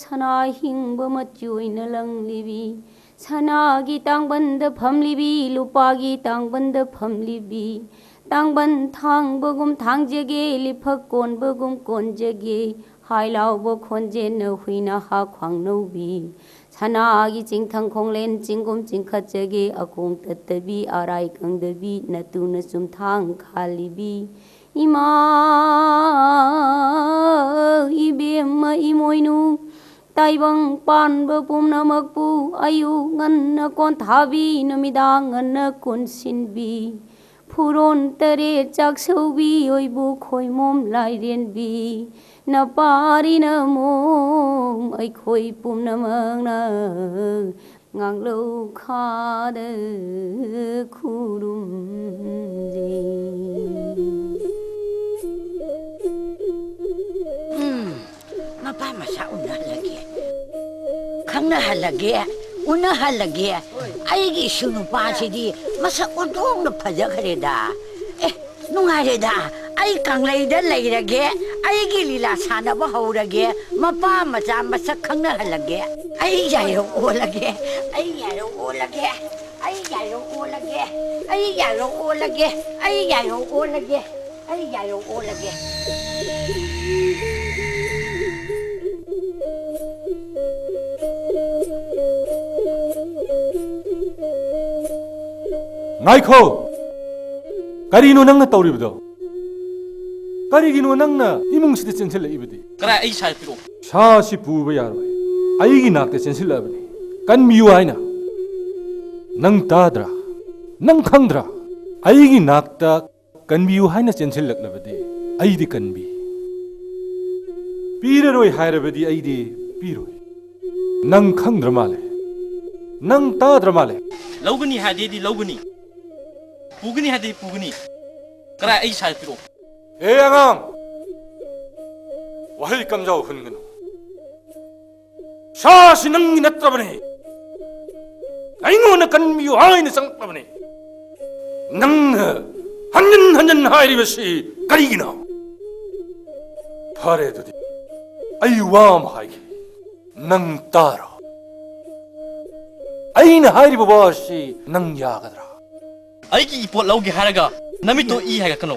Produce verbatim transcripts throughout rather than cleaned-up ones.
ꯁꯅꯥ ꯍꯤꯡꯕ ꯃꯆꯨ ꯑꯣꯏꯅ ꯂꯪꯂꯤꯕꯤ, ꯁꯅꯥꯒꯤ ꯇꯥꯡꯕꯟꯗ ꯐꯝꯂꯤꯕꯤ, ꯂꯨꯄꯥꯒꯤ ꯇꯥꯡꯕꯟꯗ ꯐꯝꯂꯤꯕꯤ, ꯇꯥꯡꯕꯟ ꯊꯥꯡꯕꯒꯨꯝ ꯊꯥꯡꯖꯒꯦ, ꯂꯤꯐꯛ ꯀꯣꯟꯕꯒꯨꯝ ꯀꯣꯟꯖꯒꯦ, ꯍꯥꯏ ꯂꯥꯎꯕ ꯈꯣꯟꯖꯦꯜꯅ ꯍꯨꯏ ꯅꯍꯥ ꯈ꯭ꯋꯥꯡꯅꯧꯕꯤ꯫ ꯁꯅꯥꯒꯤ ꯆꯤꯡꯊꯪ ꯈꯣꯡꯂꯦꯟ ꯆꯤꯡꯒꯨꯝ ꯆꯤꯡꯈꯠꯆꯒꯦ, ꯑꯀꯣꯡ ꯇꯠꯇꯕꯤ, ꯑꯔꯥꯏ ꯀꯪꯗꯕꯤ, ꯅꯇꯨꯅ ꯆꯨꯝꯊꯥꯡ ꯈꯥꯜꯂꯤꯕꯤ꯫ ꯏꯃꯥ ꯏꯕꯦꯝꯃ ꯏꯃꯣꯏꯅꯨ, ꯇꯥꯏꯕꯪ ꯄꯥꯟꯕ ꯄꯨꯝꯅꯃꯛꯄꯨ ꯑꯌꯨꯛ ꯉꯟꯅ ꯀꯣꯟꯊꯥꯕꯤ, ꯅꯨꯃꯤꯗꯥꯡ ꯉꯟꯅ ꯀꯣꯟꯁꯤꯟꯕꯤ, ꯐꯨꯔꯣꯟ ꯇꯔꯦꯠ ꯆꯥꯛꯁꯧꯕꯤ, ꯑꯣꯏꯕꯨ ꯈꯣꯏꯃꯣꯝ ꯂꯥꯏꯔꯦꯟꯕꯤ, ꯅꯄꯥꯔꯤꯅ ꯃꯣꯝ ꯑꯩꯈꯣꯏ ꯄꯨꯝꯅꯃꯛꯅ ꯉꯥꯡꯂꯧ ꯈꯥꯗ ꯈꯨꯔꯨꯝꯖꯩ꯫ ꯎꯝ, ꯃꯄꯥ ꯃꯆꯥ ꯎꯅꯍꯜꯂꯒꯦ, ꯈꯪꯅꯍꯜꯂꯒꯦ, ꯎꯅꯍꯜꯂꯒꯦ꯫ ꯑꯩꯒꯤ ꯏꯁꯨ ꯅꯨꯄꯥꯁꯤꯗꯤ ꯃꯁꯛ ꯑꯣꯟꯊꯣꯛꯅ ꯐꯖꯈ꯭ꯔꯦꯗ꯫ ꯑꯦ, ꯅꯨꯡꯉꯥꯏꯔꯦꯗ, ꯑꯩ ꯀꯪꯂꯩꯗ ꯂꯩꯔꯒꯦ, ꯑꯩꯒꯤ ꯂꯤꯂꯥ ꯁꯥꯟꯅꯕ ꯍꯧꯔꯒꯦ, ꯃꯄꯥ ꯃꯆꯥ ꯃꯁꯛ ꯈꯪꯅꯍꯜꯂꯒꯦ꯫ ꯑꯩ ꯌꯥꯏꯔꯧ ꯑꯣꯜꯂꯒꯦ, ꯑꯩ ꯌꯥꯏꯔꯧ ꯑꯣꯜꯂꯒꯦ, ꯑꯩ ꯌꯥꯏꯔꯧ ꯑꯣꯜꯂꯒꯦ, ꯑꯩ ꯌꯥꯏꯔꯧ ꯑꯣꯜꯂꯒꯦ, ꯑꯩ ꯌꯥꯏꯔꯧ ꯑꯣꯜꯂꯒꯦ, ꯑꯩ ꯌꯥꯏꯔꯧ ꯑꯣꯜꯂꯒꯦ꯫ ꯉꯥꯏꯈꯣ! ꯀꯔꯤꯅꯣ ꯅꯪꯅ ꯇꯧꯔꯤꯕꯗꯣ? ꯀꯔꯤꯒꯤꯅꯣ ꯅꯪꯅ ꯏꯃꯨꯡꯁꯤꯗ ꯆꯦꯟꯁꯤꯜꯂꯛꯏꯕꯗꯤ? ꯀꯔꯥꯏ, ꯑꯩ ꯁꯥꯏ ꯄꯤꯔꯛꯑꯣ꯫ ꯁꯥꯁꯤ ꯄꯨꯕ ꯌꯥꯔꯣꯏ꯫ ꯑꯩꯒꯤ ꯅꯥꯛꯇ ꯆꯦꯟꯁꯤꯜꯂꯛꯑꯕꯅꯤ꯫ ꯀꯟꯕꯤꯌꯨ ꯍꯥꯏꯅ꯫ ꯅꯪ ꯇꯥꯗ꯭ꯔꯥ? ꯅꯪ ꯈꯪꯗ꯭ꯔꯥ? ꯑꯩꯒꯤ ꯅꯥꯛꯇ ꯀꯟꯕꯤꯌꯨ ꯍꯥꯏꯅ ꯆꯦꯟꯁꯤꯜꯂꯛꯂꯕꯗꯤ ꯑꯩꯗꯤ ꯀꯟꯕꯤ꯫ ꯄꯤꯔꯔꯣꯏ ꯍꯥꯏꯔꯕꯗꯤ ꯑꯩꯗꯤ ꯄꯤꯔꯣꯏ꯫ ꯅꯪ ꯈꯪꯗ꯭ꯔ ꯃꯥꯜꯂꯦ꯫ ꯅꯪ ꯇꯥꯗ꯭ꯔ ꯃꯥꯜꯂꯦ꯫ ꯂꯧꯒꯅꯤ ꯍꯥꯏꯗꯤ ꯑꯩꯗꯤ ꯂꯧꯒꯅꯤ꯫ ꯄꯨꯒꯅꯤ ꯍꯥꯏꯗꯤ ꯄꯨꯒꯅꯤ꯫ ꯀꯔꯥꯏ, ꯑꯩ ꯁꯥꯏ ꯄꯤꯔꯛꯑꯣ꯫ ꯑꯦ ꯑꯉꯥꯡ, ꯋꯥꯍꯩ ꯀꯝꯖꯥꯎ ꯍꯨꯟꯒꯅꯨ꯫ ꯁꯥꯁꯤ ꯅꯪꯒꯤ ꯅꯠꯇ꯭ꯔꯕꯅꯦ꯫ ꯑꯩꯉꯣꯟꯗ ꯀꯟꯕꯤꯌꯨ ꯍꯥꯏꯅ ꯆꯪꯉꯛꯂꯕꯅꯦ꯫ ꯅꯪꯅ ꯍꯟꯖꯤꯟ ꯍꯟꯖꯤꯟ ꯍꯥꯏꯔꯤꯕꯁꯤ ꯀꯔꯤꯒꯤꯅꯣ? ꯐꯔꯦ, ꯑꯗꯨꯗꯤ ꯑꯩ ꯋꯥ ꯑꯃ ꯍꯥꯏꯒꯦ꯫ ꯅꯪ ꯇꯥꯔꯣ꯫ ꯑꯩꯅ ꯍꯥꯏꯔꯤꯕ ꯋꯥ ꯑꯁꯤ ꯅꯪ ꯌꯥꯒꯗ꯭ꯔꯥ? ꯑꯩꯒꯤ ꯏꯄꯣꯠ ꯂꯧꯒꯦ ꯍꯥꯏꯔꯒ ꯅꯃꯤꯠꯇꯣ ꯏ ꯍꯥꯏꯒꯠꯀꯅꯨ꯫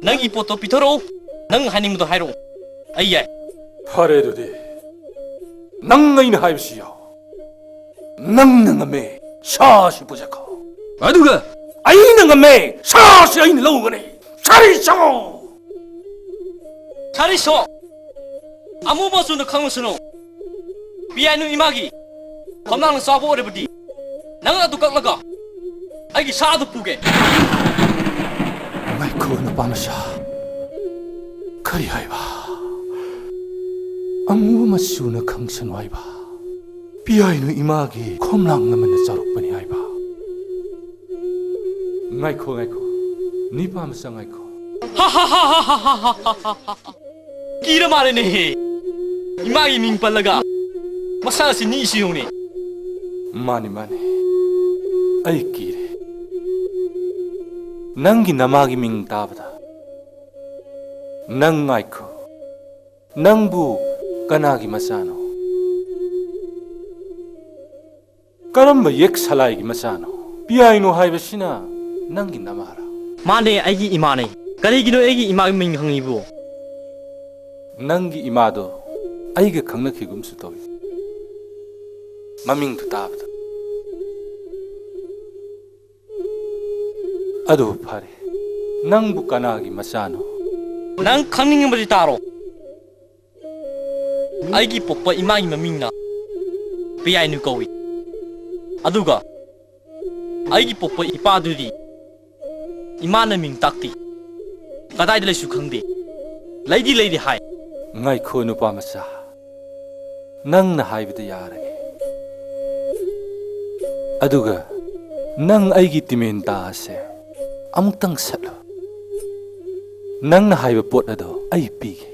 ꯅꯪꯒꯤ ꯏꯄꯣꯠꯇꯣ ꯄꯤꯊꯣꯔꯛꯎ꯫ ꯅꯪ ꯍꯥꯏꯅꯤꯡꯕꯗꯣ ꯍꯥꯏꯔꯛꯎ꯫ ꯑꯩ ꯌꯥꯏ꯫ ꯐꯔꯦ, ꯑꯗꯨꯗꯤ ꯅꯪ ꯑꯩꯅ ꯍꯥꯏꯕꯁꯤ ꯌꯥꯎ꯫ ꯅꯪꯅ ꯉꯝꯃꯦ, ꯁꯥ ꯑꯁꯤ ꯄꯨꯖꯈꯣ꯫ ꯑꯗꯨꯒ ꯑꯩꯅ ꯉꯝꯃꯦ, ꯁꯥ ꯑꯁꯤ ꯑꯩꯅ ꯂꯧꯒꯅꯤ꯫ ꯁꯥꯔꯤ ꯁꯣ! ꯁꯥꯔꯤ ꯁꯣ! ꯑꯃꯨ ꯃꯆꯨꯅ ꯈꯪꯂꯁꯅꯨ꯫ ꯄꯤꯌꯥꯏꯅꯨ ꯏꯃꯥꯒꯤ ꯈꯣꯝꯂꯥꯡꯅ ꯆꯥꯎꯕ ꯑꯣꯏꯔꯕꯗꯤ ꯅꯪ ꯑꯗꯨ ꯀꯛꯂꯒ ꯑꯩꯒꯤ ꯁꯥ ꯑꯗꯨ ꯄꯨꯒꯦ꯫ ꯉꯥꯏꯈꯣ, ꯅꯨꯄꯥ ꯃꯆꯥ꯫ ꯀꯔꯤ ꯍꯥꯏꯕ? ꯑꯃꯨꯕ ꯃꯆꯨꯅ ꯈꯪꯁꯅꯨ ꯍꯥꯏꯕ? ꯄꯤꯌꯥꯏꯅꯨ ꯏꯃꯥꯒꯤ ꯈꯣꯝꯂꯥꯡ ꯑꯃꯅ ꯆꯥꯎꯔꯛꯄꯅꯤ ꯍꯥꯏꯕ? ꯉꯥꯏꯈꯣ, ꯉꯥꯏꯈꯣ꯫ ꯅꯨꯄꯥ ꯃꯆꯥ, ꯉꯥꯏꯈꯣ꯫ ꯀꯤꯔ ꯃꯥꯜꯂꯦꯅꯦꯍꯦ꯫ ꯏꯃꯥꯒꯤ ꯃꯤꯡ ꯄꯜꯂꯒ ꯃꯁꯥ ꯑꯁꯤ ꯅꯤꯛꯏꯁꯤ ꯌꯦꯡꯉꯨꯅꯦ꯫ ꯃꯥꯅꯤ, ꯃꯥꯅꯤ꯫ ꯑꯩ ꯀꯤꯔꯦ꯫ ꯅꯪꯒꯤ ꯅꯃꯥꯒꯤ ꯃꯤꯡ ꯇꯥꯕꯗ꯫ ꯅꯪ ꯉꯥꯏꯈꯣ꯫ ꯅꯪꯕꯨ ꯀꯅꯥꯒꯤ ꯃꯆꯥꯅꯣ? ꯀꯔꯝꯕ ꯌꯦꯛ ꯁꯂꯥꯏꯒꯤ ꯃꯆꯥꯅꯣ? ꯄꯤꯌꯥꯏꯅꯨ ꯍꯥꯏꯕꯁꯤꯅ ꯅꯪꯒꯤ ꯅꯃꯥꯔꯥ? ꯃꯥꯅꯦ, ꯑꯩꯒꯤ ꯏꯃꯥꯅꯦ꯫ ꯀꯔꯤꯒꯤꯅꯣ ꯑꯩꯒꯤ ꯏꯃꯥꯒꯤ ꯃꯤꯡ ꯍꯪꯉꯤꯕꯣ? ꯅꯪꯒꯤ ꯏꯃꯥꯗꯣ ꯑꯩꯒ ꯈꯪꯅꯈꯤꯒꯨꯝꯁꯨ ꯇꯧꯏ꯫ ꯃꯃꯤꯡꯗꯨ ꯇꯥꯕꯗ꯫ ꯑꯗꯨ ꯐꯔꯦ, ꯅꯪꯕꯨ ꯀꯅꯥꯒꯤ ꯃꯆꯥꯅꯣ? ꯅꯪ ꯈꯪꯅꯤꯡꯉꯕꯗꯤ ꯇꯥꯔꯣ꯫ ꯑꯩꯒꯤ ꯄꯣꯛꯄ ꯏꯃꯥꯒꯤ ꯃꯃꯤꯡꯅ ꯄꯤꯌꯥꯏꯅꯨ ꯀꯧꯏ꯫ ꯑꯗꯨꯒ ꯑꯩꯒꯤ ꯄꯣꯛꯄ ꯏꯄꯥꯗꯨꯗꯤ ꯏꯃꯥꯅ ꯃꯤꯡ ꯇꯥꯛꯇꯦ꯫ ꯀꯗꯥꯏꯗ ꯂꯩꯁꯨ ꯈꯪꯗꯦ꯫ ꯂꯩꯗꯤ ꯂꯩꯔꯦ ꯍꯥꯏ꯫ ꯉꯥꯏꯈꯣ, ꯅꯨꯄꯥ ꯃꯆꯥ꯫ ꯅꯪꯅ ꯍꯥꯏꯕꯗ ꯌꯥꯔꯒꯦ꯫ ꯑꯗꯨꯒ ꯅꯪ ꯑꯩꯒꯤ ꯇꯤꯃꯦꯟꯇꯥ ꯑꯁꯦ ꯑꯃꯨꯛꯇꯪ ꯁꯠꯂꯨ꯫ ꯅꯪꯅ ꯍꯥꯏꯕ ꯄꯣꯠ ꯑꯗꯣ ꯑꯩ ꯄꯤꯒꯦ꯫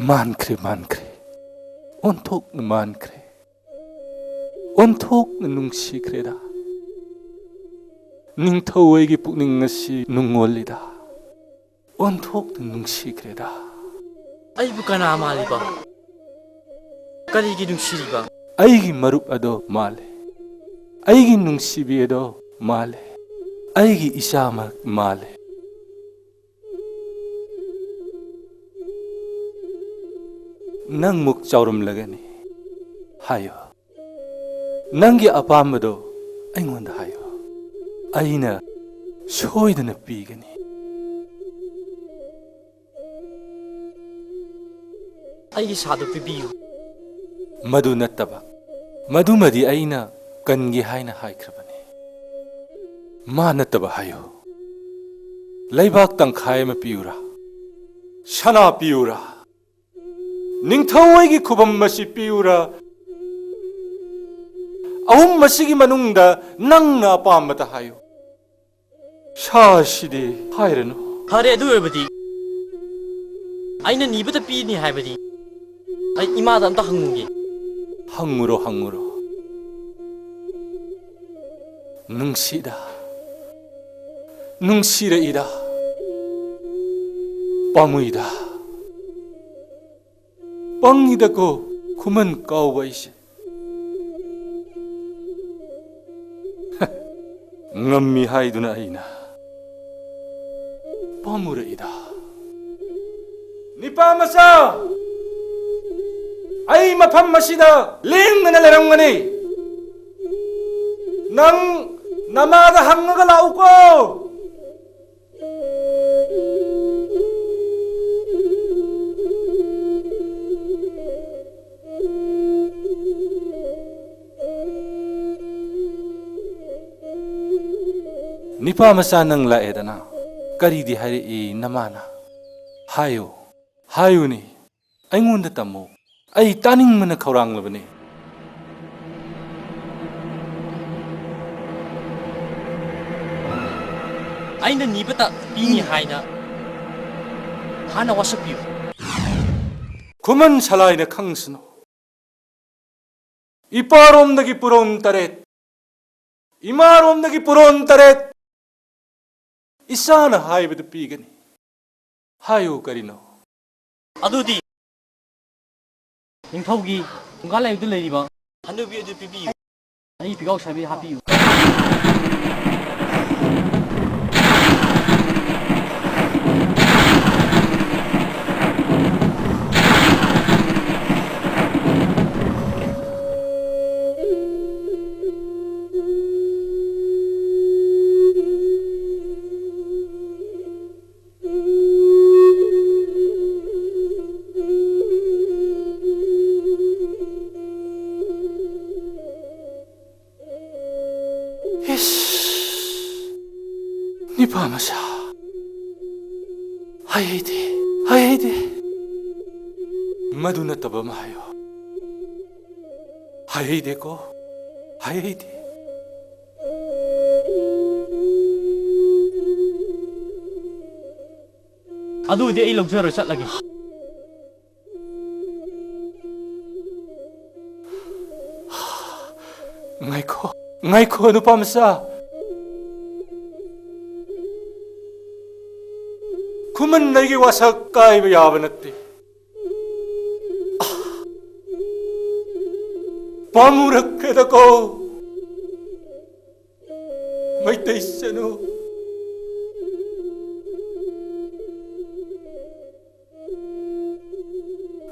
ꯃꯥꯟꯈ꯭ꯔꯦ, ꯃꯥꯟꯈ꯭ꯔꯦ꯫ ꯑꯣꯟꯊꯣꯛꯅ ꯃꯥꯟꯈ꯭ꯔꯦ꯫ ꯑꯣꯟꯊꯣꯛꯅ ꯅꯨꯡꯁꯤꯈ꯭ꯔꯦꯗ꯫ ꯅꯤꯡꯊꯧ ꯑꯩꯒꯤ ꯄꯨꯛꯅꯤꯡ ꯑꯁꯤ ꯅꯨꯡꯉꯣꯜꯂꯤꯗ꯫ ꯑꯣꯟꯊꯣꯛꯅ ꯅꯨꯡꯁꯤꯈ꯭ꯔꯦꯗ꯫ ꯑꯩꯕꯨ ꯀꯅꯥ ꯃꯥꯜꯂꯤꯕ? ꯀꯔꯤꯒꯤ ꯅꯨꯡꯁꯤꯔꯤꯕ? ꯑꯩꯒꯤ ꯃꯔꯨꯞ ꯑꯗꯣ ꯃꯥꯜꯂꯦ꯫ ꯑꯩꯒꯤ ꯅꯨꯡꯁꯤꯕꯤ ꯑꯗꯣ ꯃꯥꯜꯂꯦ꯫ ꯑꯩꯒꯤ ꯏꯆꯥꯃꯛ ꯃꯥꯜꯂꯦ꯫ ꯅꯪꯃꯨꯛ ꯆꯥꯎꯔꯝꯂꯒꯅꯤ꯫ ꯍꯥꯏꯌꯣ꯫ ꯅꯪꯒꯤ ꯑꯄꯥꯝꯕꯗꯣ ꯑꯩꯉꯣꯟꯗ ꯍꯥꯏꯌꯣ꯫ ꯑꯩꯅ ꯁꯣꯏꯗꯅ ꯄꯤꯒꯅꯤ꯫ ꯑꯩꯒꯤ ꯁꯥꯗꯨ ꯄꯤꯕꯤꯌꯨ꯫ ꯃꯗꯨ ꯅꯠꯇꯕ, ꯃꯗꯨꯃꯗꯤ ꯑꯩꯅ ꯀꯟꯒꯦ ꯍꯥꯏꯅ ꯍꯥꯏꯈ꯭ꯔꯕꯅꯤ꯫ ꯃꯥ ꯅꯠꯇꯕ ꯍꯥꯏꯌꯨ꯫ ꯂꯩꯕꯥꯛ ꯇꯪꯈꯥꯏ ꯑꯃ ꯄꯤꯌꯨꯔꯥ? ꯁꯅꯥ ꯄꯤꯌꯨꯔꯥ? ꯅꯤꯡꯊꯧ ꯑꯩꯒꯤ ꯈꯨꯕꯝ ꯑꯁꯤ ꯄꯤꯌꯨꯔꯥ? ꯑꯍꯨꯝ ꯑꯁꯤꯒꯤ ꯃꯅꯨꯡꯗ ꯅꯪꯅ ꯑꯄꯥꯝꯕꯇ ꯍꯥꯏꯌꯨ꯫ ꯁꯥꯁꯤꯗꯤ ꯍꯥꯏꯔꯅꯨ꯫ ꯐꯔꯦ, ꯑꯗꯨ ꯑꯣꯏꯔꯕꯗꯤ ꯑꯩꯅ ꯅꯤꯕꯇ ꯄꯤꯅꯤ ꯍꯥꯏꯕꯗꯤ ꯑꯩ ꯏꯃꯥꯗ ꯑꯝꯇ ꯍꯪꯉꯨꯒꯦ꯫ ꯍꯪꯉꯨꯔꯣ, ꯍꯪꯉꯨꯔꯣ꯫ ꯅꯨꯡꯁꯤꯗ, ꯅꯨꯡꯁꯤꯔꯛꯏꯗ, ꯄꯥꯝꯃꯨꯏꯗ, ꯄꯪꯉꯤꯗꯀꯣ ꯈꯨꯃꯟ ꯀꯥꯎꯕ ꯑꯩꯁꯦ꯫ ꯉꯝꯃꯤ ꯍꯥꯏꯗꯨꯅ ꯑꯩꯅ ꯄꯥꯝꯃꯨꯔꯛꯏꯗ꯫ ꯅꯤꯄꯥ ꯃꯆꯥ, ꯑꯩ ꯃꯐꯝ ꯑꯁꯤꯗ ꯂꯦꯡꯗꯅ ꯂꯩꯔꯝꯒꯅꯤ꯫ ꯅꯪ ꯅꯃꯥꯗ ꯍꯪꯉꯒ ꯂꯥꯛꯎꯀꯣ꯫ ꯅꯤꯄꯥ ꯃꯆꯥ, ꯅꯪ ꯂꯥꯛꯑꯦꯗꯅ, ꯀꯔꯤꯗꯤ ꯍꯥꯏꯔꯛꯏ ꯅꯃꯥꯅ? ꯍꯥꯏꯌꯨ, ꯍꯥꯏꯌꯨꯅꯦ, ꯑꯩꯉꯣꯟꯗ ꯇꯝꯃꯨ꯫ ꯑꯩ ꯇꯥꯅꯤꯡꯕꯅ ꯈꯧꯔꯥꯡꯂꯕꯅꯤ꯫ ꯑꯩꯅ ꯅꯤꯕꯇ ꯄꯤꯅꯤ ꯍꯥꯏꯅ ꯍꯥꯟꯅ ꯋꯥꯁꯛꯄꯤꯌꯨ꯫ ꯈꯨꯃꯟ ꯁꯂꯥꯏꯅ ꯈꯪꯁꯅꯨ꯫ ꯏꯄꯥꯔꯣꯝꯗꯒꯤ ꯄꯨꯔꯣꯟ ꯇꯔꯦꯠ, ꯏꯃꯥꯔꯣꯝꯗꯒꯤ ꯄꯨꯔꯣꯟ ꯇꯔꯦꯠ, ꯏꯆꯥꯅ ꯍꯥꯏꯕꯗꯨ ꯄꯤꯒꯅꯤ꯫ ꯍꯥꯏꯌꯨ ꯀꯔꯤꯅꯣ? ꯑꯗꯨꯗꯤ ꯅꯤꯡꯊꯧꯒꯤ ꯐꯨꯡꯒꯥ ꯂꯩꯕꯗꯨ ꯂꯩꯔꯤꯕ ꯍꯅꯨꯕꯤ ꯑꯗꯨ ꯄꯤꯕꯤꯌꯨ꯫ ꯑꯩ ꯄꯤꯒꯥꯎ ꯁꯥꯕꯤ ꯍꯥꯞꯄꯤꯌꯨ꯫ ꯏꯁ, ꯅꯤꯄꯥ ꯃꯆꯥ꯫ ꯍꯥꯏꯍꯩꯗꯦ, ꯍꯥꯏꯍꯩꯗꯦ꯫ ꯃꯗꯨ ꯅꯠꯇꯕ ꯑꯃ ꯍꯥꯏꯌꯣ꯫ ꯍꯥꯏꯍꯩꯗꯦꯀꯣ, ꯍꯥꯏꯍꯩꯗꯦ꯫ ꯑꯗꯨꯗꯤ ꯑꯩ ꯂꯧꯖꯔꯣꯏ, ꯆꯠꯂꯒꯦ꯫ ꯉꯥꯏꯈꯣ, ꯉꯥꯏꯈꯣ, ꯅꯨꯄꯥ ꯃꯆꯥ꯫ ꯈꯨꯃꯟ ꯑꯩꯒꯤ ꯋꯥꯁꯛ ꯀꯥꯏꯕ ꯌꯥꯕ ꯅꯠꯇꯦ꯫ ꯄꯥꯝꯃꯨꯔꯛꯈ꯭ꯔꯦꯗꯀꯣ, ꯃꯩꯇꯩ ꯆꯅꯨ꯫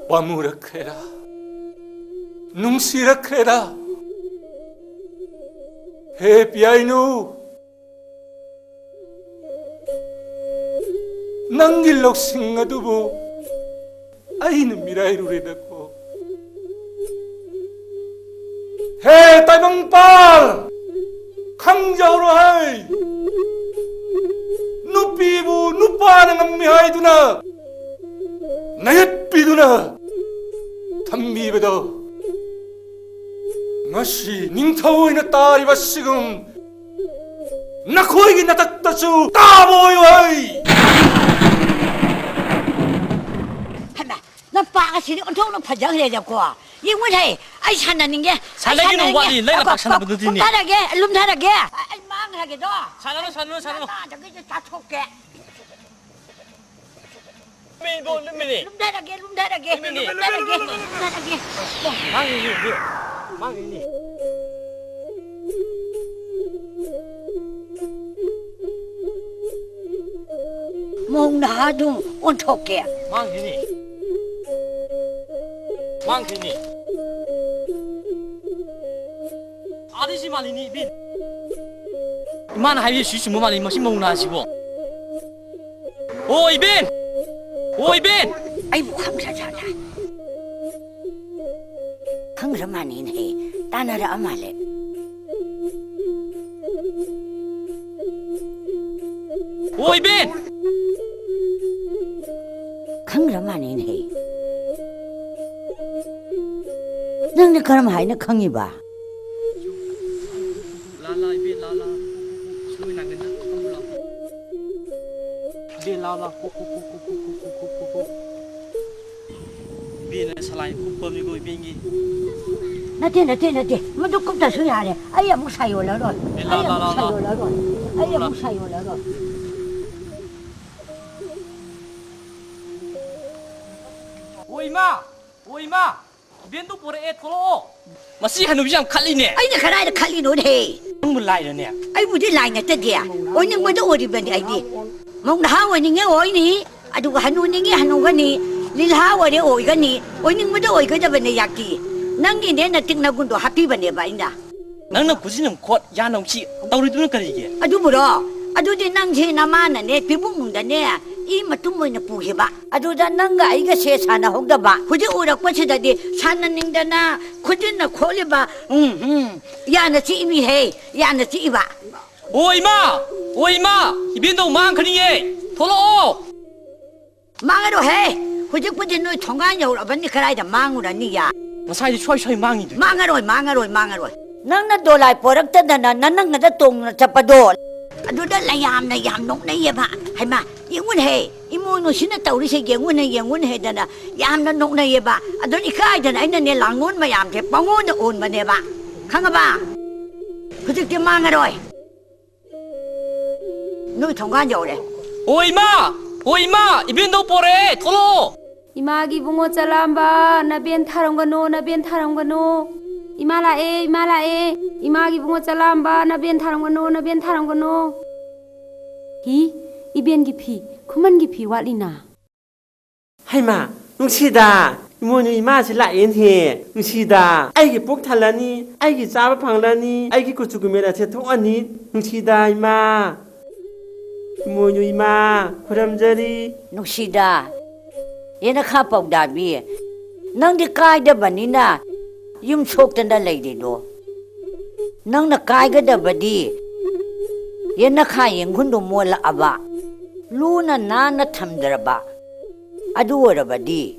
ꯄꯥꯝꯃꯨꯔꯛꯈ꯭ꯔꯦꯗ, ꯅꯨꯡꯁꯤꯔꯛꯈ꯭ꯔꯦꯗ꯫ ꯍꯦ ꯄꯤꯌꯥꯏꯅꯨ, ꯅꯪꯒꯤ ꯂꯧꯁꯤꯡ ꯑꯗꯨꯕꯨ ꯑꯩꯅ ꯃꯤꯔꯥꯏꯔꯨꯔꯦꯗꯀꯣ꯫ ꯍꯦ ꯇꯥꯏꯕꯪꯄꯥꯜ, ꯈꯪꯖꯍꯧꯔꯣ ꯍꯩ꯫ ꯅꯨꯄꯤꯕꯨ ꯅꯨꯄꯥꯅ ꯉꯝꯃꯤ ꯍꯥꯏꯗꯨꯅ ꯅꯌꯠꯄꯤꯗꯨꯅ ꯊꯝꯕꯤꯕꯗꯣ, ꯉꯁꯤ ꯅꯤꯡꯊꯧ ꯑꯣꯏꯅ ꯇꯥꯔꯤꯕ ꯁꯤꯒꯨꯝ ꯅꯈꯣꯏꯒꯤ ꯅꯇꯛꯇꯁꯨ ꯇꯥꯕ ꯑꯣꯏꯌꯨ ꯍꯩ꯫ ꯍꯅ ꯅꯄꯥ ꯑꯁꯤꯗꯤ ꯑꯣꯟꯊꯣꯛꯅ ꯐꯖꯈ꯭ꯔꯦꯗꯀꯣ꯫ ꯌꯦꯡꯉꯨꯅꯦ, ꯑꯩ ꯁꯥꯟꯅꯅꯤꯡꯉꯦ꯫ ꯑꯩ ꯁꯥꯟꯅꯒꯤꯅꯨ, ꯁꯥꯟꯅꯅꯤꯡꯉꯦ꯫ ꯋꯥꯠꯂꯤ, ꯂꯩ ꯑꯀꯣ, ꯂꯝꯄꯥꯛ ꯁꯥꯟꯅꯕꯗꯨꯗꯤꯅꯦ꯫ ꯀꯨꯝꯊꯔꯒꯦ, ꯂꯨꯝꯊꯔꯒꯦ꯫ ꯑꯩ ꯃꯥꯡꯈ꯭ꯔꯒꯦꯗꯣ꯫ ꯁꯥꯟꯅꯔꯣ, ꯁꯥꯟꯅꯔꯣ, ꯁꯥꯟꯅꯔꯣ꯫ ꯅꯄꯥꯗꯒꯤꯁꯨ ꯆꯥꯊꯣꯛꯀꯦ꯫ ꯂꯨꯝꯃꯤꯅꯦ, ꯂꯨꯝꯃꯤꯅꯦ꯫ ꯂꯨꯝꯊꯔꯒꯦ, ꯂꯨꯝꯊꯔꯒꯦ, ꯂꯨꯝꯃꯤꯅꯦ꯫ ꯂꯨꯝꯊꯔꯒꯦ, ꯂꯨꯝꯊꯔꯒꯦ꯫ ꯃꯥꯡꯉꯤꯅꯦ, ꯏꯕꯦꯝ꯫ ꯃꯥꯡꯉꯤꯅꯦ꯫ ꯃꯧ ꯅꯍꯥꯗꯨ ꯑꯣꯟꯊꯣꯛꯀꯦ꯫ ꯃꯥꯡꯈꯤꯅꯤ꯫ ꯃꯥꯡꯈꯤꯅꯤ꯫ ꯑꯥꯗꯩ ꯁꯤ ꯃꯥꯜꯂꯤꯅꯤ, ꯏꯕꯦꯝ꯫ ꯏꯃꯥꯅ ꯍꯥꯏꯕꯁꯤ ꯁꯤ ꯆꯨꯝꯕ ꯃꯥꯜꯂꯤ, ꯃꯁꯤ ꯃꯧ ꯅꯍꯥꯁꯤꯕꯣ꯫ ꯑꯣ, ꯏꯕꯦꯟ! ꯑꯣ, ꯏꯕꯦꯟ! ꯑꯩꯕꯨ ꯈꯪꯈ꯭ꯔꯖꯥꯠꯂꯥ? ꯈꯪꯈ꯭ꯔ ꯃꯥꯅꯤꯅꯦꯍꯦ꯫ ꯇꯥꯟꯅꯔꯛꯑ ꯃꯥꯜꯂꯦ꯫ ꯑꯣ, ꯏꯕꯦꯟ! ꯈꯪꯈ꯭ꯔ ꯃꯥꯅꯤꯅꯦꯍꯦ꯫ ꯅꯪꯅ ꯀꯔꯝ ꯍꯥꯏꯅ ꯈꯪꯉꯤꯕ? ꯂꯥ, ꯂꯥ, ꯏꯕꯦꯟ, ꯂꯥ, ꯂꯥ꯫ ꯁꯣꯏ ꯅꯥꯀꯟꯗ ꯐꯝꯃꯨ ꯂꯥꯎ꯫ ꯏꯕꯦꯟ, ꯂꯥ, ꯂꯥ꯫ ꯀꯣ, ꯀꯣ, ꯀꯣ꯫ ꯏꯕꯦꯟꯅ ꯁꯂꯥꯏ ꯀꯨꯞꯄꯕꯅꯤꯀꯣ, ꯏꯕꯦꯟꯒꯤ꯫ ꯅꯠꯇꯦ, ꯅꯠꯇꯦ, ꯅꯠꯇꯦ꯫ ꯃꯗꯨ ꯀꯨꯞꯇꯁꯨ ꯌꯥꯔꯦ꯫ ꯑꯩ ꯑꯃꯨꯛ ꯁꯥ ꯌꯣꯜꯂꯔꯣꯏ꯫ ꯑꯦ, ꯂꯥ, ꯑꯩ ꯂꯥ, ꯑꯃꯨꯛ ꯂꯥ, ꯁꯥ ꯂꯥ꯫ ꯌꯣꯜꯂꯔꯣꯏ꯫ ꯑꯩ ꯂꯥ꯫ ꯑꯃꯨꯛ ꯁꯥ ꯌꯣꯜꯂꯔꯣꯏ꯫ ꯑꯣ, ꯏꯃꯥ! ꯑꯣ, ꯏꯃꯥ! ꯏꯕꯦꯟꯗꯨ ꯄꯨꯔꯛꯑꯦ, ꯊꯣꯛꯂꯛꯑꯣ꯫ ꯃꯁꯤ ꯍꯅꯨꯕꯤ ꯌꯥꯝ ꯈꯠꯂꯤꯅꯦ꯫ ꯑꯩꯅ ꯀꯗꯥꯏꯗ ꯈꯠꯂꯤꯅꯣꯅꯦꯍꯦ? ꯅꯪꯕꯨ ꯂꯥꯏꯔꯅꯦ? ꯑꯩꯕꯨꯗꯤ ꯂꯥꯏ ꯅꯠꯇꯗꯦ꯫ ꯑꯣꯏꯅꯤꯡꯕꯗ ꯑꯣꯏꯔꯤꯕꯅꯤ ꯑꯩꯗꯤ꯫ ꯃꯧ ꯅꯍꯥ ꯑꯣꯏꯅꯤꯡꯉꯦ ꯑꯣꯏꯅꯤ, ꯑꯗꯨꯒ ꯍꯅꯨꯅꯤꯡꯉꯦ ꯍꯅꯨꯒꯅꯤ, ꯂꯤꯜꯍꯥ ꯑꯣꯏꯔꯦ ꯑꯣꯏꯒꯅꯤ, ꯑꯣꯏꯅꯤꯡꯕꯗ ꯑꯣꯏꯒꯗꯕꯅꯦ ꯌꯥꯛꯇꯤ꯫ ꯅꯪꯒꯤꯅꯦ ꯅꯇꯤꯛ ꯅꯒꯨꯟꯗꯣ ꯍꯥꯞꯄꯤꯕꯅꯦꯕ ꯑꯩꯅ꯫ ꯅꯪꯅ ꯈꯨꯖꯤꯟ ꯑꯃ ꯈꯣꯠ, ꯌꯥ ꯅꯧꯁꯤ ꯇꯧꯔꯤꯗꯨꯅ ꯀꯔꯤꯒꯤ? ꯑꯗꯨꯕꯨꯔꯣ? ꯑꯗꯨꯗꯤ ꯅꯪꯁꯦ ꯅꯃꯥꯅꯅꯦ ꯄꯤꯕꯨꯡꯗꯅꯦ ꯏ ꯃꯇꯨꯝ ꯑꯣꯏꯅ ꯄꯨꯈꯤꯕ꯫ ꯑꯗꯨꯗ ꯅꯪꯒ ꯑꯩꯒꯁꯦ ꯁꯥꯟꯅꯍꯧꯗꯕ꯫ ꯍꯧꯖꯤꯛ ꯎꯔꯛꯄꯁꯤꯗꯗꯤ ꯁꯥꯟꯅꯅꯤꯡꯗꯅ ꯈꯨꯖꯤꯟꯅ ꯈꯣꯠꯂꯤꯕ, ꯎꯝ, ꯎꯝ, ꯌꯥꯅ ꯆꯤꯛꯏꯃꯤꯍꯦ, ꯌꯥꯅ ꯆꯤꯛꯏꯕ꯫ ꯑꯣ ꯏꯃꯥ! ꯑꯣ ꯏꯃꯥ! ꯏꯕꯦꯟꯗꯧ ꯃꯥꯡꯈ꯭ꯔꯅꯤꯌꯦ! ꯊꯣꯛꯂꯛꯑꯣ! ꯃꯥꯡꯉꯔꯣꯏꯍꯦ! ꯍꯧꯖꯤꯛꯄꯨꯗꯤ ꯅꯣꯏ ꯊꯣꯡꯒꯥꯟ ꯌꯧꯔꯛꯑꯕꯅꯤ, ꯀꯗꯥꯏꯗ ꯃꯥꯡꯉꯨꯔꯅꯤ ꯌꯥ? ꯉꯁꯥꯏꯗꯤ ꯁ꯭ꯋꯥꯏ ꯁ꯭ꯋꯥꯏ ꯃꯥꯡꯉꯤꯗꯨꯗꯤ꯫ ꯃꯥꯡꯉꯔꯣꯏ, ꯃꯥꯡꯉꯔꯣꯏ, ꯃꯥꯡꯉꯔꯣꯏ꯫ ꯅꯪꯅ ꯗꯣꯂꯥꯏ ꯄꯣꯔꯛꯇꯗꯅ ꯅꯅꯪꯒꯗ ꯇꯣꯡꯅ ꯆꯠꯄꯗꯣ꯫ ꯑꯗꯨꯗ ꯂꯩꯌꯥꯝꯅ ꯌꯥꯝ ꯅꯣꯛꯅꯩꯌꯦꯕ꯫ ꯍꯩꯃꯥ, ꯌꯦꯡꯉꯨꯅꯦꯍꯦ, ꯏꯃꯣꯏꯅꯨꯁꯤꯅ ꯇꯧꯔꯤꯁꯦ ꯌꯦꯡꯉꯨꯅꯦ, ꯌꯦꯡꯉꯨꯅꯦ ꯍꯥꯏꯗꯅ ꯌꯥꯝꯅ ꯅꯣꯛꯅꯩꯌꯦꯕ꯫ ꯑꯗꯨꯅ ꯏꯀꯥꯏꯗꯅ ꯑꯩꯅꯅꯦ ꯂꯥꯡꯂꯣꯟ ꯃꯌꯥꯝꯁꯦ ꯄꯪꯑꯣꯟꯗ ꯑꯣꯟꯕꯅꯦꯕ꯫ ꯈꯪꯉꯕ? ꯍꯧꯖꯤꯛꯇꯤ ꯃꯥꯡꯉꯔꯣꯏ꯫ ꯅꯣꯏ ꯊꯣꯡꯒꯥꯟ ꯌꯧꯔꯦ꯫ ꯑꯣ ꯏꯃꯥ! ꯑꯣ ꯏꯃꯥ! ꯏꯕꯦꯟꯗꯧ ꯄꯣꯔꯛꯑꯦ! ꯊꯣꯛꯂꯛꯑꯣ! ꯏꯃꯥꯒꯤ ꯏꯕꯨꯡꯉꯣ ꯆꯂꯥꯝꯕ, ꯅꯕꯦꯟ ꯊꯥꯔꯝꯒꯅꯨ, ꯅꯕꯦꯟ ꯊꯥꯔꯝꯒꯅꯨ꯫ ꯏꯃꯥ ꯂꯥꯛꯑꯦ, ꯏꯃꯥ ꯂꯥꯛꯑꯦ꯫ ꯏꯃꯥꯒꯤ ꯏꯕꯨꯡꯉꯣ ꯆꯂꯥꯝꯕ, ꯅꯕꯦꯟ ꯊꯥꯔꯝꯒꯅꯨ, ꯅꯕꯦꯟ ꯊꯥꯔꯝꯒꯅꯨ꯫ ꯍꯤ, ꯏꯕꯦꯟꯒꯤ ꯐꯤ, ꯈꯨꯃꯟꯒꯤ ꯐꯤ ꯋꯥꯠꯂꯤꯅ꯫ ꯍꯩꯃꯥ, ꯅꯨꯡꯁꯤꯗꯥ, ꯏꯃꯣꯏꯅꯨ ꯏꯃꯥꯁꯤ ꯂꯥꯛꯑꯦꯅꯦꯍꯦ꯫ ꯅꯨꯡꯁꯤꯗꯥ, ꯑꯩꯒꯤ ꯄꯨꯛ ꯊꯜꯂꯅꯤ, ꯑꯩꯒꯤ ꯆꯥꯕ ꯐꯪꯂꯅꯤ, ꯑꯩꯒꯤ ꯀꯨꯆꯨ ꯀꯨꯃꯦꯟ ꯑꯁꯦ ꯊꯣꯛꯑꯅꯤ꯫ ꯅꯨꯡꯁꯤꯗꯥ ꯏꯃꯥ, ꯏꯃꯣꯏꯅꯨ ꯏꯃꯥ, ꯈꯨꯔꯝꯖꯔꯤ꯫ ꯅꯨꯡꯁꯤꯗꯥ, ꯌꯦꯅꯈꯥ ꯄꯥꯎꯗꯥꯕꯤ, ꯅꯪꯗꯤ ꯀꯥꯏꯗꯕꯅꯤꯅ ꯌꯨꯝ ꯁꯣꯛꯇꯅ ꯂꯩꯔꯤꯗꯣ? ꯅꯪꯅ ꯀꯥꯏꯒꯗꯕꯗꯤ ꯌꯦꯅꯈꯥ ꯌꯦꯡꯒꯨꯟꯗꯣ ꯃꯣꯠꯂꯛꯑꯕ, ꯂꯨꯅ ꯅꯥꯟꯅ ꯊꯝꯗ꯭ꯔꯕ꯫ ꯑꯗꯨ ꯑꯣꯏꯔꯕꯗꯤ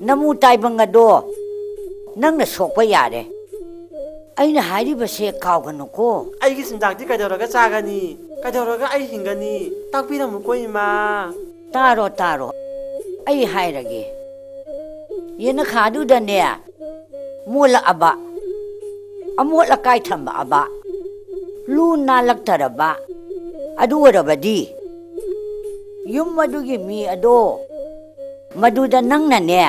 ꯅꯃꯨ ꯇꯥꯏꯕꯪ ꯑꯗꯣ ꯅꯪꯅ ꯁꯣꯛꯄ ꯌꯥꯔꯦ꯫ ꯑꯩꯅ ꯍꯥꯏꯔꯤꯕꯁꯦ ꯀꯥꯎꯒꯅꯨꯀꯣ꯫ ꯑꯩꯒꯤ ꯆꯤꯟꯖꯥꯛꯇꯤ ꯀꯩꯗꯧꯔꯒ ꯆꯥꯒꯅꯤ? ꯀꯩꯗꯧꯔꯒ ꯑꯩ ꯍꯤꯡꯒꯅꯤ? ꯇꯥꯛꯄꯤꯔꯝꯃꯨꯀꯣ, ꯏꯃꯥ꯫ ꯇꯥꯔꯣ, ꯇꯥꯔꯣ꯫ ꯑꯩ ꯍꯥꯏꯔꯒꯦ꯫ ꯌꯦꯅꯈꯥꯗꯨꯗꯅꯦ, ꯃꯣꯠꯂꯛꯑꯕ, ꯑꯃꯣꯠ ꯑꯀꯥꯏ ꯊꯝꯃꯛꯑꯕ, ꯂꯨ ꯅꯥꯜꯂꯛꯇꯔꯕ, ꯑꯗꯨ ꯑꯣꯏꯔꯕꯗꯤ ꯌꯨꯝ ꯑꯗꯨꯒꯤ ꯃꯤ ꯑꯗꯣ ꯃꯗꯨꯗ ꯅꯪꯅꯅꯦ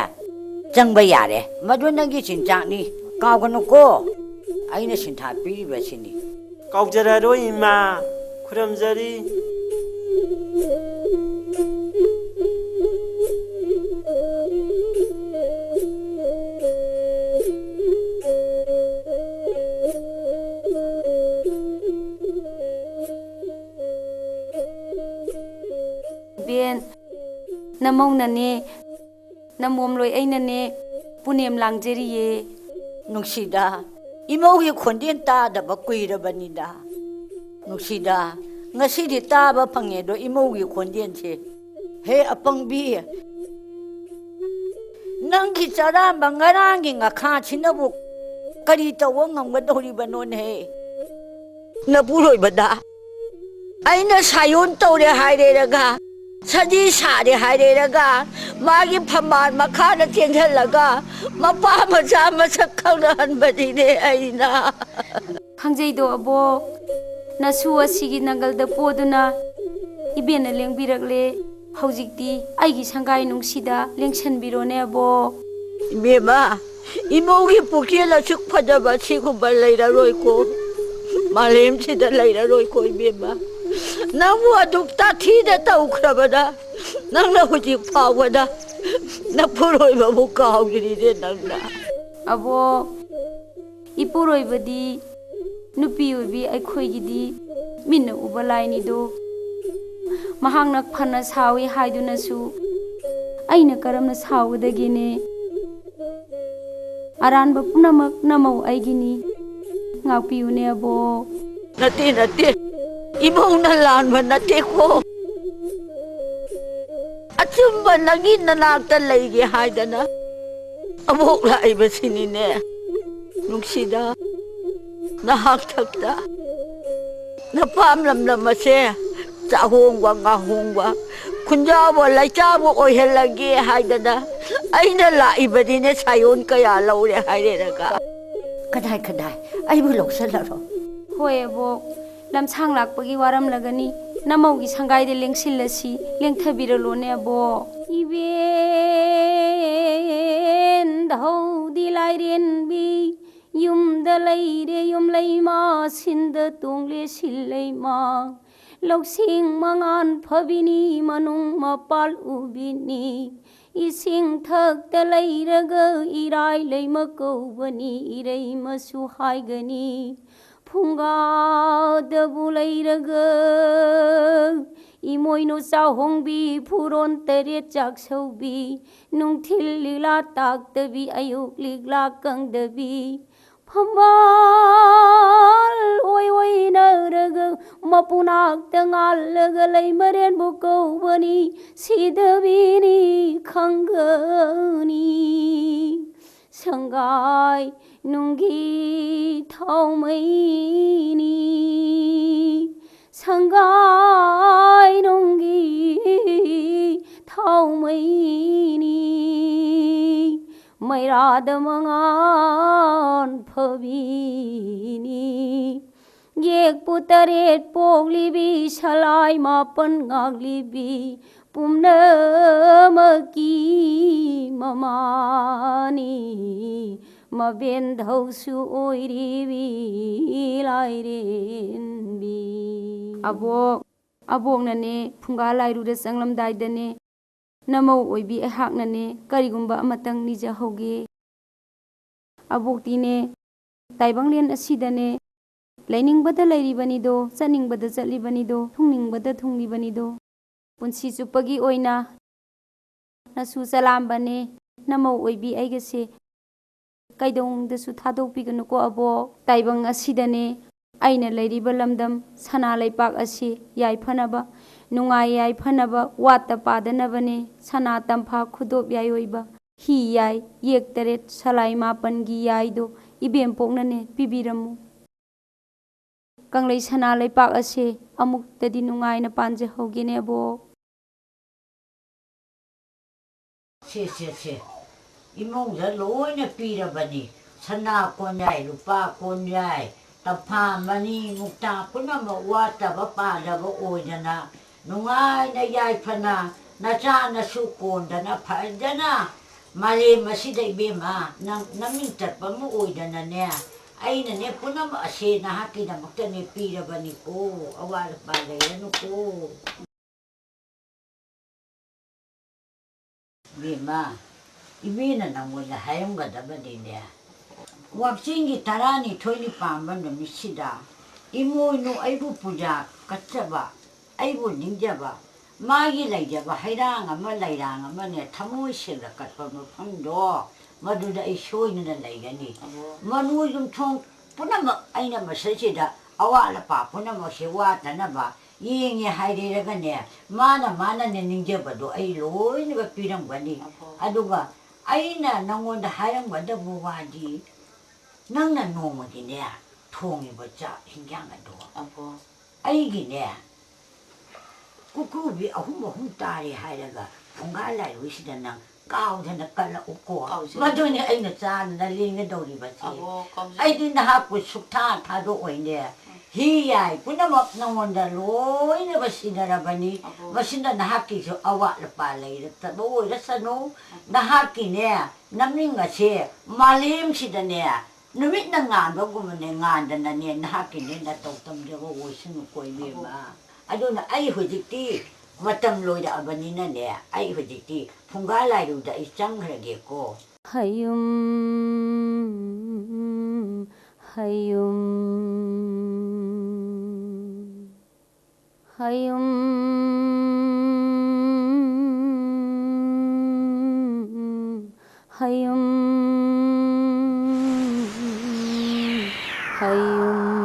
ꯆꯪꯕ ꯌꯥꯔꯦ꯫ ꯃꯗꯨ ꯅꯪꯒꯤ ꯆꯤꯟꯖꯥꯛꯅꯤ꯫ ꯀꯥꯎꯒꯅꯨꯀꯣ, ꯑꯩꯅ ꯁꯤꯟꯊꯥ ꯄꯤꯔꯤꯕꯁꯤꯅꯤ꯫ ꯀꯥꯎꯖꯔꯔꯣꯏ ꯏꯃꯥ, ꯈꯨꯔꯨꯝꯖꯔꯤ꯫ ꯕꯦꯟ, ꯅꯃꯧꯅꯅꯦ, ꯅꯃꯣꯝꯂꯣꯏ ꯑꯩꯅꯅꯦ, ꯄꯨꯅꯦꯝ ꯂꯥꯡꯖꯔꯤꯌꯦ꯫ ꯅꯨꯡꯁꯤꯗ, ꯏꯃꯧꯒꯤ ꯈꯣꯟꯖꯦꯜ ꯇꯥꯗꯕ ꯀꯨꯏꯔꯕꯅꯤꯗ꯫ ꯅꯨꯡꯁꯤꯗ, ꯉꯁꯤꯗꯤ ꯇꯥꯕ ꯐꯪꯉꯦꯗꯣ ꯏꯃꯧꯒꯤ ꯈꯣꯟꯖꯦꯜꯁꯦ꯫ ꯍꯦ ꯑꯄꯪꯕꯤ, ꯅꯪꯒꯤ ꯆꯔꯥꯝꯕ ꯉꯔꯥꯡꯒꯤ ꯉꯈꯥꯁꯤꯅꯕꯨ ꯀꯔꯤ ꯇꯧꯕ ꯉꯝꯒꯗꯧꯔꯤꯕꯅꯣꯅꯦ? ꯅꯄꯨꯔꯣꯏꯕꯗ ꯑꯩꯅ ꯁꯥꯌꯣꯟ ꯇꯧꯔꯦ ꯍꯥꯏꯔꯦꯔꯒ, ꯁꯖꯤ ꯁꯥꯔꯦ ꯍꯥꯏꯔꯦꯔꯒ, ꯃꯥꯒꯤ ꯐꯝꯕꯥꯜ ꯃꯈꯥꯗ ꯆꯦꯟꯁꯤꯜꯂꯒ ꯃꯄꯥ ꯃꯆꯥ ꯃꯁꯛ ꯈꯪꯅꯍꯟꯕꯅꯤꯅꯦ ꯑꯩꯅ꯫ ꯈꯪꯖꯩꯗꯣ ꯑꯕꯣꯛ, ꯅꯁꯨ ꯑꯁꯤꯒꯤ ꯅꯪꯒꯜꯗ ꯄꯣꯗꯨꯅ ꯏꯕꯦꯟꯅ ꯂꯦꯡꯕꯤꯔꯛꯂꯦ꯫ ꯍꯧꯖꯤꯛꯇꯤ ꯑꯩꯒꯤ ꯁꯪꯒꯥꯏ ꯅꯨꯡꯁꯤꯗ ꯂꯦꯡꯁꯟꯕꯤꯔꯣꯅꯦ ꯑꯕꯣꯛ꯫ ꯏꯕꯦꯝꯃ, ꯏꯃꯧꯒꯤ ꯄꯨꯛꯆꯦꯜ ꯑꯁꯨꯛ ꯐꯖꯕ ꯁꯤꯒꯨꯝꯕ ꯂꯩꯔꯔꯣꯏꯀꯣ, ꯃꯥꯂꯦꯝꯁꯤꯗ ꯂꯩꯔꯔꯣꯏꯀꯣ ꯏꯕꯦꯝꯃ꯫ ꯅꯪꯕꯨ ꯑꯗꯨꯛ ꯇꯥꯊꯤꯅ ꯇꯧꯈ꯭ꯔꯕꯗ, ꯅꯪꯅ ꯍꯧꯖꯤꯛ ꯐꯥꯎꯕꯗ ꯅꯄꯨꯔꯣꯏꯕꯕꯨ ꯀꯥꯎꯗ꯭ꯔꯤꯅꯦ ꯅꯪꯅ꯫ ꯑꯕꯣꯛ, ꯏꯄꯨꯔꯣꯏꯕꯗꯤ ꯅꯨꯄꯤ ꯑꯣꯏꯕꯤ ꯑꯩꯈꯣꯏꯒꯤꯗꯤ ꯃꯤꯠꯅ ꯎꯕ ꯂꯥꯏꯅꯤꯗꯣ꯫ ꯃꯍꯥꯛꯅ ꯐꯅ ꯁꯥꯎꯏ ꯍꯥꯏꯗꯨꯅꯁꯨ ꯑꯩꯅ ꯀꯔꯝꯅ ꯁꯥꯎꯒꯗꯒꯦꯅꯦ? ꯑꯔꯥꯟꯕ ꯄꯨꯝꯅꯃꯛ ꯅꯃꯧ ꯑꯩꯒꯤꯅꯤ꯫ ꯉꯥꯛꯄꯤꯌꯨꯅꯦ ꯑꯕꯣꯛ꯫ ꯅꯠꯇꯦ, ꯅꯠꯇꯦ꯫ ꯏꯃꯧꯅ ꯂꯥꯟꯕ ꯅꯠꯇꯦꯀꯣ꯫ ꯑꯆꯨꯝꯕ ꯅꯪꯒꯤ ꯅꯅꯥꯛꯇ ꯂꯩꯒꯦ ꯍꯥꯏꯗꯅ ꯑꯕꯣꯛ ꯂꯥꯛꯏꯕꯁꯤꯅꯤꯅꯦ꯫ ꯅꯨꯡꯁꯤꯗ, ꯅꯍꯥꯛ ꯊꯛꯇ ꯅꯄꯥꯝ ꯂꯝꯗꯝ ꯑꯁꯦ ꯆꯥꯍꯣꯡꯕ ꯉꯥꯍꯣꯡꯕ, ꯈꯨꯟꯖꯥꯎꯕ ꯂꯩꯆꯥꯎꯕ ꯑꯣꯏꯍꯜꯂꯒꯦ ꯍꯥꯏꯗꯅ ꯑꯩꯅ ꯂꯥꯛꯏꯕꯅꯤꯅꯦ꯫ ꯁꯥꯌꯣꯟ ꯀꯌꯥ ꯂꯧꯔꯦ ꯍꯥꯏꯔꯦꯔꯒ꯫ ꯀꯗꯥꯏ ꯀꯗꯥꯏ? ꯑꯩꯕꯨ ꯂꯧꯁꯤꯜꯂꯔꯣ꯫ ꯍꯣꯏ ꯑꯕꯣꯛ, ꯂꯝꯁꯥꯡ ꯂꯥꯛꯄꯒꯤ ꯋꯥꯔꯝꯂꯒꯅꯤ꯫ ꯅꯃꯧꯒꯤ ꯁꯪꯒꯥꯏꯗ ꯂꯦꯡꯁꯤꯜꯂꯁꯤ, ꯂꯦꯡꯊꯕꯤꯔꯂꯣꯅꯦ ꯑꯕꯣꯛ꯫ ꯏꯕꯦꯟ ꯙꯧꯗꯤ ꯂꯥꯏꯔꯦꯟꯕꯤ, ꯌꯨꯝꯗ ꯂꯩꯔꯦ ꯌꯨꯝ ꯂꯩꯃ, ꯁꯤꯟꯗ ꯇꯣꯡꯂꯦ ꯁꯤꯜ ꯂꯩꯃ꯫ ꯂꯧꯁꯤꯡ ꯃꯉꯥꯟ ꯐꯕꯤꯅꯤ, ꯃꯅꯨꯡ ꯃꯄꯥꯜ ꯎꯕꯤꯅꯤ꯫ ꯏꯁꯤꯡ ꯊꯛꯇ ꯂꯩꯔꯒ ꯏꯔꯥꯏ ꯂꯩꯃ ꯀꯧꯕꯅꯤ, ꯏꯔꯩꯃꯁꯨ ꯍꯥꯏꯒꯅꯤ꯫ ꯐꯨꯡꯒꯥꯗꯕꯨ ꯂꯩꯔꯒ ꯏꯃꯣꯏꯅꯨ ꯆꯥꯍꯣꯡꯕꯤ, ꯐꯨꯔꯣꯟ ꯇꯔꯦꯠ ꯆꯥꯛꯁꯧꯕꯤ, ꯅꯨꯡꯊꯤꯜ ꯂꯤꯛꯂꯥ ꯇꯥꯛꯇꯕꯤ, ꯑꯌꯨꯛ ꯂꯤꯛꯂꯥ ꯀꯪꯗꯕꯤ, ꯐꯝꯕꯥꯜ ꯑꯣꯏ ꯑꯣꯏꯅꯔꯒ ꯃꯄꯨꯅꯥꯛꯇ ꯉꯥꯜꯂꯒ ꯂꯩꯃꯔꯦꯟꯕꯨ ꯀꯧꯕꯅꯤ꯫ ꯁꯤꯗꯕꯤꯅꯤ ꯈꯪꯒꯅꯤ꯫ ꯁꯪꯒꯥꯏ ꯅꯨꯡꯒꯤ ꯊꯥꯎꯃꯩꯅꯤ꯫ ꯁꯪꯒꯥꯏ ꯅꯨꯡꯒꯤ ꯊꯥꯎꯃꯩꯅꯤ, ꯃꯩꯔꯥꯗ ꯃꯉꯥꯟ ꯐꯕꯤꯅꯤ꯫ ꯌꯦꯛꯄꯨ ꯇꯔꯦꯠ ꯄꯣꯛꯂꯤꯕꯤ, ꯁꯂꯥꯏ ꯃꯥꯄꯟ ꯉꯥꯛꯂꯤꯕꯤ, ꯄꯨꯝꯅꯃꯛꯀꯤ ꯃꯃꯥꯅꯤ꯫ ꯃꯕꯦꯟ ꯙꯧꯁꯨ ꯑꯣꯏꯔꯤꯕꯤ ꯂꯥꯏꯔꯦꯟꯕꯤ꯫ ꯑꯕꯣꯛ, ꯑꯕꯣꯛꯅꯅꯦ ꯐꯨꯡꯒꯥ ꯂꯥꯏꯔꯨꯗ ꯆꯪꯂꯝꯗꯥꯏꯗꯅꯦ, ꯅꯃꯧ ꯑꯣꯏꯕꯤ ꯑꯩꯍꯥꯛꯅꯅꯦ ꯀꯔꯤꯒꯨꯝꯕ ꯑꯃꯇꯪ ꯅꯤꯖꯍꯧꯒꯦ꯫ ꯑꯕꯣꯛꯇꯤꯅꯦ ꯇꯥꯏꯕꯪꯂꯦꯟ ꯑꯁꯤꯗꯅꯦ ꯂꯩꯅꯤꯡꯕꯗ ꯂꯩꯔꯤꯕꯅꯤꯗꯣ, ꯆꯠꯅꯤꯡꯕꯗ ꯆꯠꯂꯤꯕꯅꯤꯗꯣ, ꯊꯨꯡꯅꯤꯡꯕꯗ ꯊꯨꯡꯂꯤꯕꯅꯤꯗꯣ꯫ ꯄꯨꯟꯁꯤ ꯆꯨꯞꯄꯒꯤ ꯑꯣꯏꯅ ꯅꯁꯨ ꯆꯂꯥꯝꯕꯅꯦ, ꯅꯃꯧ ꯑꯣꯏꯕꯤ ꯑꯩꯒꯁꯦ ꯀꯩꯗꯧꯅꯨꯡꯗꯁꯨ ꯊꯥꯗꯣꯛꯄꯤꯒꯅꯨꯀꯣ ꯑꯕꯣꯛ꯫ ꯇꯥꯏꯕꯪ ꯑꯁꯤꯗꯅꯦ ꯑꯩꯅ ꯂꯩꯔꯤꯕ ꯂꯝꯗꯝ ꯁꯅꯥ ꯂꯩꯄꯥꯛ ꯑꯁꯤ ꯌꯥꯏꯐꯅꯕ, ꯅꯨꯡꯉꯥꯏ ꯌꯥꯏꯐꯅꯕ, ꯋꯥꯠꯇ ꯄꯥꯗꯅꯕꯅꯦ ꯁꯅꯥ ꯇꯝꯐꯥ ꯈꯨꯗꯣꯞ ꯌꯥꯏ ꯑꯣꯏꯕ ꯍꯤ ꯌꯥꯏ ꯌꯦꯛ ꯇꯔꯦꯠ ꯁꯂꯥꯏ ꯃꯥꯄꯟꯒꯤ ꯌꯥꯏꯗꯣ ꯏꯕꯦꯝꯄꯣꯛꯅꯅꯦ ꯄꯤꯕꯤꯔꯝꯃꯨ꯫ ꯀꯪꯂꯩ ꯁꯅꯥ ꯂꯩꯄꯥꯛ ꯑꯁꯦ ꯑꯃꯨꯛꯇꯗꯤ ꯅꯨꯡꯉꯥꯏꯅ ꯄꯥꯟꯖꯍꯧꯒꯦꯅꯦ ꯑꯕꯣꯛ꯫ ꯁꯦ, ꯁꯦ, ꯁꯦ꯫ ꯏꯃꯨꯡꯗ ꯂꯣꯏꯅ ꯄꯤꯔꯕꯅꯤ꯫ ꯁꯅꯥ ꯀꯣꯟꯌꯥꯏ, ꯂꯨꯄꯥ ꯀꯣꯟꯌꯥꯏ, ꯇꯝꯐꯥ ꯃꯅꯤ, ꯃꯨꯛꯇꯥ ꯄꯨꯝꯅꯃꯛ ꯋꯥꯠꯇꯕ ꯄꯥꯗꯕ ꯑꯣꯏꯗꯅ, ꯅꯨꯡꯉꯥꯏꯅ ꯌꯥꯏꯐꯅ ꯅꯆꯥ ꯅꯁꯨ ꯀꯣꯟꯗꯅ ꯐꯖꯅ ꯃꯥꯂꯦꯝ ꯑꯁꯤꯗ ꯏꯕꯦꯝꯃ ꯅꯪ ꯅꯃꯤꯡ ꯆꯠꯄ ꯑꯃ ꯑꯣꯏꯗꯅꯅꯦ, ꯑꯩꯅꯅꯦ ꯄꯨꯝꯅꯃꯛ ꯑꯁꯦ ꯅꯍꯥꯛꯀꯤꯗꯃꯛꯇꯅꯦ ꯄꯤꯔꯕꯅꯤꯀꯣ, ꯑꯋꯥꯠ ꯑꯄꯥ ꯂꯩꯔꯅꯨꯀꯣ꯫ ꯏꯕꯦꯝꯃ, ꯏꯕꯦꯅ ꯅꯪꯉꯣꯟꯗ ꯍꯥꯏꯔꯝꯒꯗꯕꯅꯤꯅꯦ꯫ ꯋꯥꯛꯆꯤꯡꯒꯤ ꯇꯔꯥꯅꯤꯊꯣꯏꯅꯤ ꯄꯥꯟꯕ ꯅꯨꯃꯤꯠꯁꯤꯗ ꯏꯃꯣꯏꯅꯨ ꯑꯩꯕꯨ ꯄꯨꯖꯥ ꯀꯠꯆꯕ, ꯑꯩꯕꯨ ꯅꯤꯡꯖꯕ, ꯃꯥꯒꯤ ꯂꯩꯖꯕ ꯍꯩꯔꯥꯡ ꯑꯃ ꯂꯩꯔꯥꯡ ꯑꯃꯅꯦ ꯊꯃꯣꯏ ꯁꯦꯡꯅ ꯀꯠꯄ ꯃꯐꯝꯗꯣ ꯃꯗꯨꯗ ꯑꯩ ꯁꯣꯏꯗꯅ ꯂꯩꯒꯅꯤ꯫ ꯑꯕꯣ꯫ ꯃꯅꯨ ꯌꯨꯝꯊꯣꯡ ꯄꯨꯝꯅꯃꯛ ꯑꯩꯅ ꯃꯁꯤꯁꯤꯗ ꯑꯋꯥꯠ ꯑꯄꯥ ꯄꯨꯝꯅꯃꯛꯁꯦ ꯋꯥꯠꯇꯅꯕ ꯌꯦꯡꯉꯦ ꯍꯥꯏꯔꯦꯔꯒꯅꯦ, ꯃꯥꯅ ꯃꯥꯅꯅꯦ ꯅꯤꯡꯖꯕꯗꯣ ꯑꯩ ꯂꯣꯏꯅꯃꯛ ꯄꯤꯔꯝꯒꯅꯤ꯫ ꯑꯕꯣ꯫ ꯑꯗꯨꯒ ꯑꯩꯅ ꯅꯪꯉꯣꯟꯗ ꯍꯥꯏꯔꯝꯒꯗꯕ ꯋꯥꯗꯤ, ꯅꯪꯅ ꯅꯣꯡꯃꯒꯤꯅꯦ ꯊꯣꯡꯉꯤꯕ ꯆꯥꯛ ꯍꯤꯟꯖꯥꯡ ꯑꯗꯣ ꯑꯕꯣ꯫ ꯑꯩꯒꯤꯅꯦ, ꯀꯨꯀ꯭ꯔꯨꯕꯤ ꯑꯍꯨꯝ ꯑꯍꯨꯝ ꯇꯥꯔꯦ ꯍꯥꯏꯔꯒ ꯐꯨꯡꯒꯥ ꯂꯥꯏꯔꯨꯁꯤꯗ ꯅꯪ ꯀꯥꯎꯗꯅ ꯀꯜꯂꯛꯎꯀꯣ꯫ ꯀꯥꯎꯖꯔꯣꯏ꯫ ꯃꯗꯨꯅꯤ ꯑꯩꯅ ꯆꯥꯗꯅ ꯂꯦꯡꯒꯗꯧꯔꯤꯕꯁꯦ꯫ ꯑꯕꯣ, ꯀꯥꯎꯖꯔꯣꯏ꯫ ꯑꯩꯗꯤ ꯅꯍꯥꯛꯄꯨ ꯁꯨꯛꯊꯥ ꯊꯥꯗꯣꯛꯑꯣꯏꯅꯦ꯫ ꯍꯤ ꯌꯥꯏ ꯄꯨꯝꯅꯃꯛ ꯅꯉꯣꯟꯗ ꯂꯣꯏꯅꯃꯛ ꯁꯤꯟꯅꯔꯕꯅꯤ꯫ ꯑꯕꯣ꯫ ꯃꯁꯤꯅ ꯅꯍꯥꯛꯀꯤꯁꯨ ꯑꯋꯥꯠ ꯑꯄꯥ ꯂꯩꯔꯛꯇꯕ ꯑꯣꯏꯔꯁꯅꯨ꯫ ꯅꯍꯥꯛꯀꯤꯅꯦ, ꯅꯃꯤꯡ ꯑꯁꯦ ꯃꯥꯂꯦꯝꯁꯤꯗꯅꯦ, ꯅꯨꯃꯤꯠꯅ ꯉꯥꯟꯕꯒꯨꯝꯕꯅꯦ, ꯉꯥꯟꯗꯅꯅꯦ, ꯅꯍꯥꯛꯀꯤꯅꯦ ꯅꯇꯧ ꯇꯝꯖꯕ ꯑꯣꯏꯁꯅꯨꯀꯣ, ꯏꯕꯦꯝꯃ꯫ ꯑꯕꯣ꯫ ꯑꯗꯨꯅ ꯑꯩ ꯍꯧꯖꯤꯛꯇꯤ ꯃꯇꯝ ꯂꯣꯏꯔꯛꯑꯕꯅꯤꯅꯅꯦ, ꯑꯩ ꯍꯧꯖꯤꯛꯇꯤ ꯐꯨꯡꯒꯥ ꯂꯥꯏꯔꯨꯗ ꯑꯩ ꯆꯪꯈ꯭ꯔꯒꯦꯀꯣ꯫ ꯍꯌꯨꯝ, ꯍꯌꯨꯝ, ꯍꯌꯨꯝ, ꯍꯌꯨꯝ, ꯍꯌꯨꯝ꯫